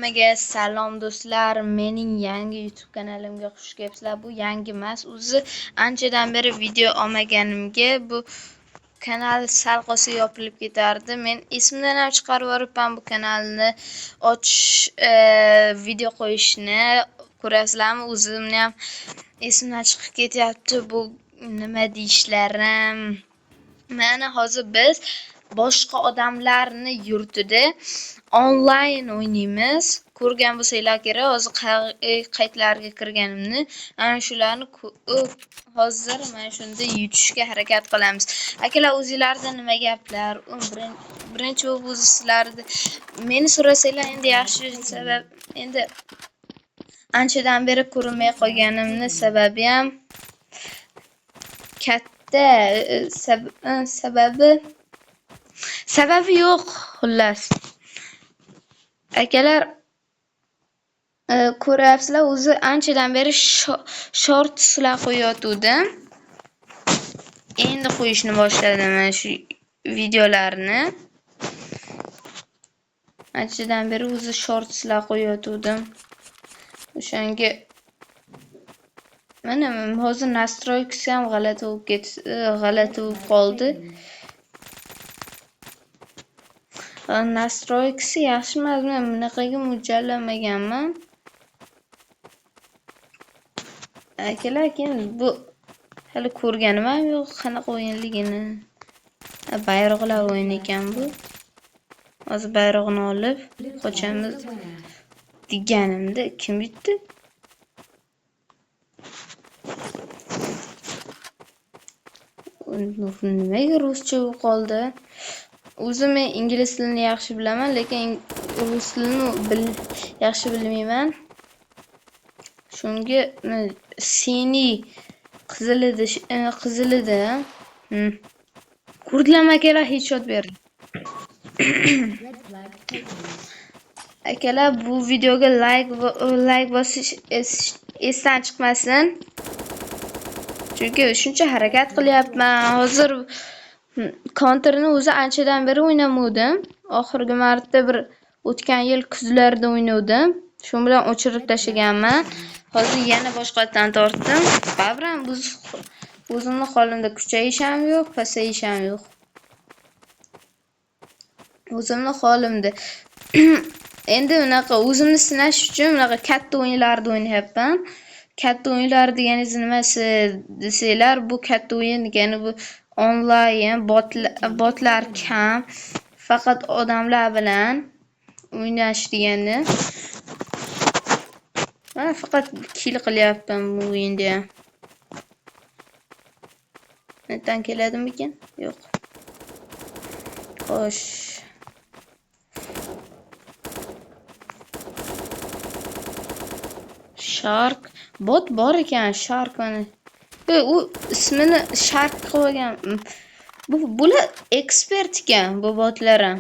Hammaga salom do'stlar, mening yangi YouTube kanalimga xush kelibsizlar. Bu yangi emas, o'zi anchadan beri video olmaganimga bu kanal sal qolsa yopilib ketardi. Men esimdan ham chiqarib yuboribman bu kanalni ochish, video qo'yishni. Ko'rasizlarmi, o'zimni ham esimdan chiqib ketyapti bu nima deyishlarim. Mana hozir biz boshqa odamlarni yurtida onlayn o'ynaymiz. Ko'rgan bo'lsanglar kerak, hozir qaytlarga kirganimni, ana shularni hozir mana shunda yutishga harakat qilamiz. Akalar, o'zingizlarda nima gaplar? Birinchi bo'lib o'zi sizlarni meni so'rasanglar endi yaxshi sabab, endi anchadan beri ko'rinmay qolganimni sababi ham katta sababi yo'q, xullas. Akalar, ko'ryapsizlar, o'zi anchadan beri shortslar qo'yayotgandim. Endi qo'yishni boshladim mana shu videolarni. Anchadan beri o'zi shortslar qo'yayotgandim. O'shanga mana hozir nastroykasi ham g'alati bo'lib ketdi, g'alati bo'lib qoldi. Nastroykasi yaxshi emas, men bunaqaga mo'ljallamaganman. Akalar, keyin bu hali ko'rganim ham yo'q, qanaqa o'yinligini. Bayroqlar o'yini ekan bu. Hozir bayroqni olib qochamiz deganimda kim yutdi? Nimaga ruscha bo'lib qoldi? O'zim men ingliz tilini yaxshi bilaman, lekin rus tilini yaxshi bilmayman. Shunga seni qizilida, qizilida. Ko'rdinglarmi akalar, headshot berdi. Akalar, bu videoga like bosish esdan chiqmasin. Chunki shuncha harakat qilyapman. Hozir Counter'ni o'zi anchadan beri o'ynamavdim. Oxirgi marta bir o'tgan yil kuzlarda o'ynavdim. Shu bilan o'chirib tashlaganman. Hozir yana boshqatdan tortdim. Baribir ham o'zimni qo'limda kuchayish ham yo'q, pasayish ham yo'q. O'zimni qo'limda. Endi unaqa o'zimni sinash uchun unaqa katta o'yinlarni o'ynayapman. Katta o'yinlar deganingiz nimasi desanglar, bu katta o'yin degani bu onlayn botlar kam, faqat odamlar bilan o'ynash degani. Mana faqat kill qilyapman bu o'yinda ham. Netan keladimikin? Yo'q. Xo'sh. Shark bot bor ekan, Shark mana. U ismini Shark qilib olgan. Bular ekspert ekan bu botlar ham.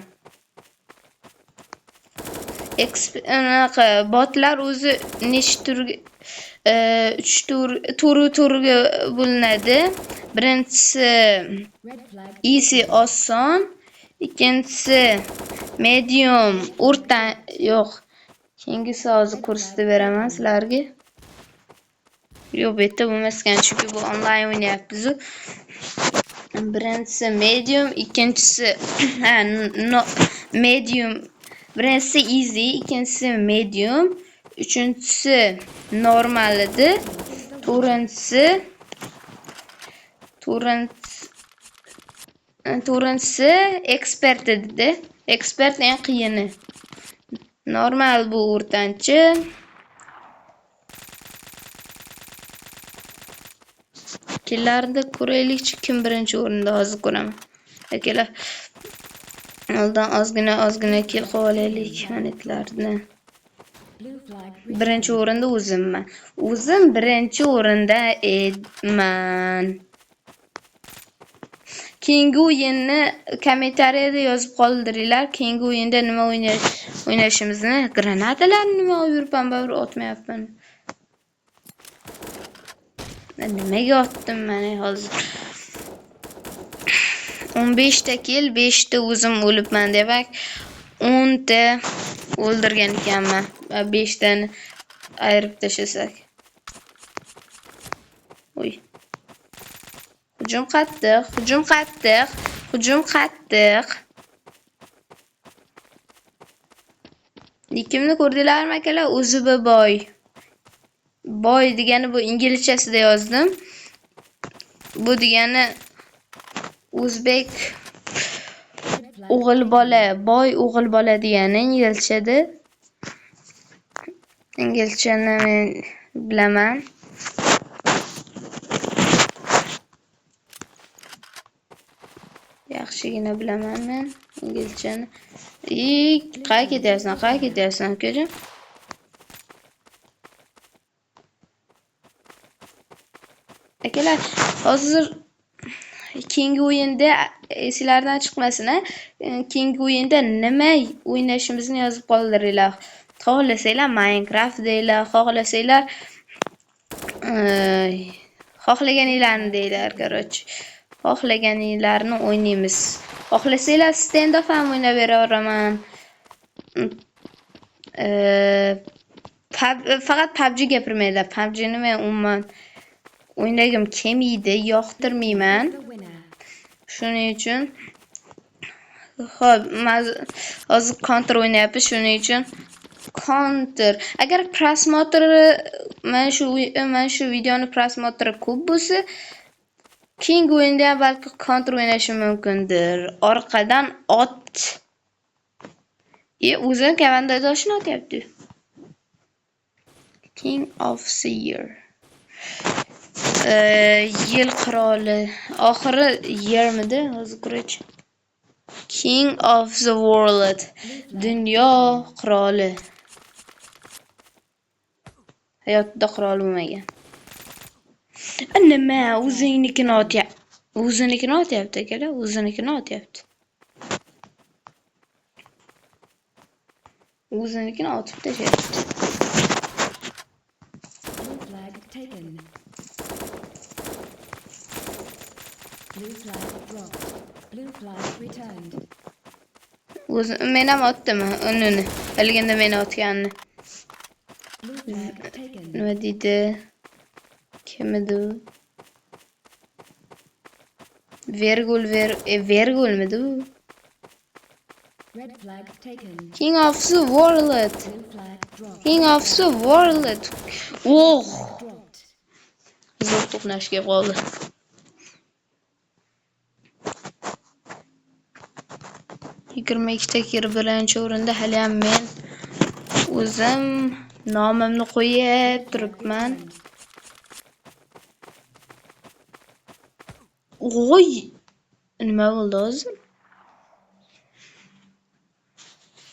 Anaqa botlar o'zi necha turga, 3 tur, turga bo'linadi. Birinchisi easy, oson, ikkinchisi medium, o'rta, yo'q. Keyingisi hozir ko'rsatib beraman sizlarga. Yo'q, bu yerda bo'lmas ekan, chunki bu onlayn o'ynayapmiz-u. Birinchisi medium, ikkinchisi ha, no, medium. Birinchisi easy, ikkinchisi medium, uchinchisi normal edi. To'rtinchisi ekspert edi. Ekspert eng qiyini. Normal bu o'rtanchi. Killarni ko'raylikchi, kim birinchi o'rinda hozir ko'raman. Akalar, oldin ozgina kill qilib olaylik monetlarni. Birinchi o'rinda o'zimman. O'zim birinchi o'rinda edman. Keyingi o'yinni kommentariyada yozib qoldiringlar. Keyingi o'yinda nima o'ynashimizni. Granatalarni nima olib yuribman, baribir otmayapman. Nimaga otdim mana hozir? 15 ta kill, 5 ta o'zim o'libman, demak 10 ta O'ldirgan ekanman. 5 tani ayirib tashlasak. Oy. Hujum qattiq, hujum qattiq, hujum qattiq. Nikimni ko'rdinglarmi akalar? O'zi boy. Boy degani bu inglizchasida yozdim. Bu degani o'zbek o'g'il bola, boy o'g'il bola degani inglizchada. Inglizchani men bilaman. Yaxshigina bilaman men inglizchani. Qayerga ketyapsan? Qayerga ketyapsan, ukajon? Akalar, hozir keyingi o'yinda esinglardan chiqmasin-a. Keyingi o'yinda nima o'ynashimizni yozib qoldiringlar. Xohlasanglar Minecraft deylar, xohlasanglar xohlaganinglarni deylar, короче. Xohlaganinglarni o'ynaymiz. Xohlasanglar Standoff ham o'ynab beraveraman. Faqat PUBG gapirmanglar. PUBGni men umuman o'ynagim kelmaydi, yoqtirmayman. Shuning uchun xo'p, hozir Counter o'ynayapmiz, shuning uchun Counter. Agar просмотр mana shu videoni просмотр i ko'p bo'lsa, keyingi o'yinda ham balki Counter o'ynashim mumkindir. Orqadan ot. O'zini komandadoshini otyapti. King of the Year. Yil qiroli. Oxiri yermidi? Hozir ko'raychi. King of the World. Dunyo qiroli. Hayotda qirol bo'lmagan. Nima? O'zingnikini otyapti. O'zinikini otyapti akalar, o'zinikini otyapti. O'zinikini otib tashlayapti. Blue flag taken. Blue flag dropped. Blue flag returned. O'zi men ham otdim unini. Bilganda meni otganini. Blue flag taken. Nima deydi? Kim edi u? Vergul Vergulmidi u? Red flag taken. King of the World. Blue flag dropped. King of the World. Oh! Dropped. Zo'r to'qnash kelib qoldi. 22 ta kirib birinchi o'rinda haliyam men o'zim nomimni qo'yib turibman. Oy! Nima bo'ldi hozir?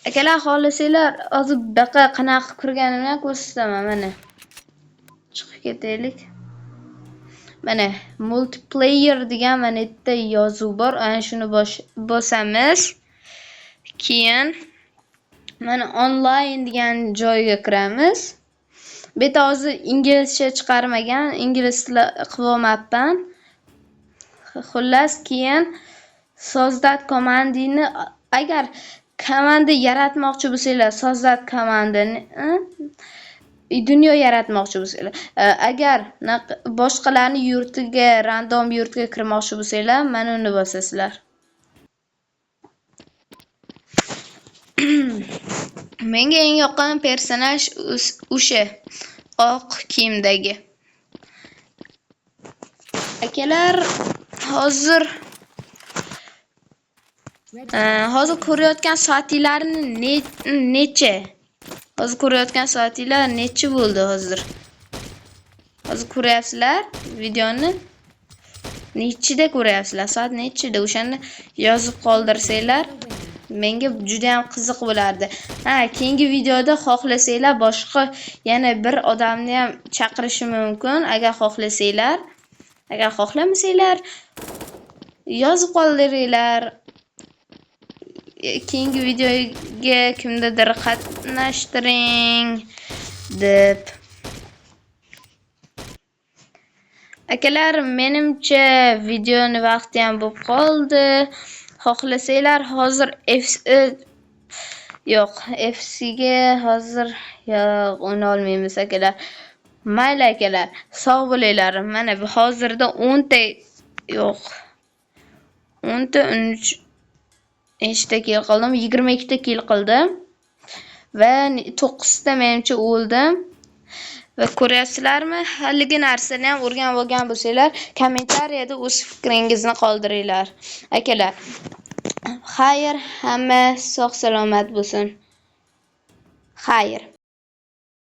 Akalar, xohlasanglar hozir buyoqqa qanaqa kirganimni ko'rsataman mana. Chiqib ketaylik. Mana multiplayer degan mana yerda yozuv bor. Ana shuni bosamiz. Keyin mana online degan joyga kiramiz. Bu yerda hozir inglizcha chiqarmagan, ingliz tili qilib olmabman. Xullas, keyin создать komandini, agar komanda yaratmoqchi bo'lsanglar, создать komandani, dunyo yaratmoqchi bo'lsanglar, agar boshqalarni yurtiga, random yurtga kirmoqchi bo'lsanglar, mana uni bosasizlar. Menga eng yoqqan personaj o'sha oq kiyimdagi. Akalar, hozir ko'rayotgan soatinglarni necha? Hozir ko'rayotgan soatinglar necha bo'ldi hozir? Hozir ko'ryapsizlar videoni? Nechida ko'ryapsizlar? Soat nechida? O'shani yozib qoldirsanglar menga juda ham qiziq bo'lardi. Ha, keyingi videoda xohlasanglar boshqa yana bir odamni ham chaqirishim mumkin, agar xohlasanglar. Agar xohlamasanglar yozib qoldiringlar. Keyingi videoga kimnidir qatnashtiring deb. Akalar, menimcha videoni vaqti ham bo'lib qoldi. Xohlasanglar hozir Yo'q, FCga hozir yo'q, uni olmaymiz akalar. Mayli akalar, sog' bo'linglar. Mana bu hozirda 10 ta, yo'q. 10 ta, 13, nechta kill qildim? 22 ta kill qildim. Va 9 ta menimcha o'ldim. Va ko'ryapsizlarmi? Haligi narsani ham o'rganib olgan bo'lsanglar, kommentariyada o'z fikringizni qoldiringlar. Akalar, xayr, hamma sog' salomat bo'lsin. Xayr.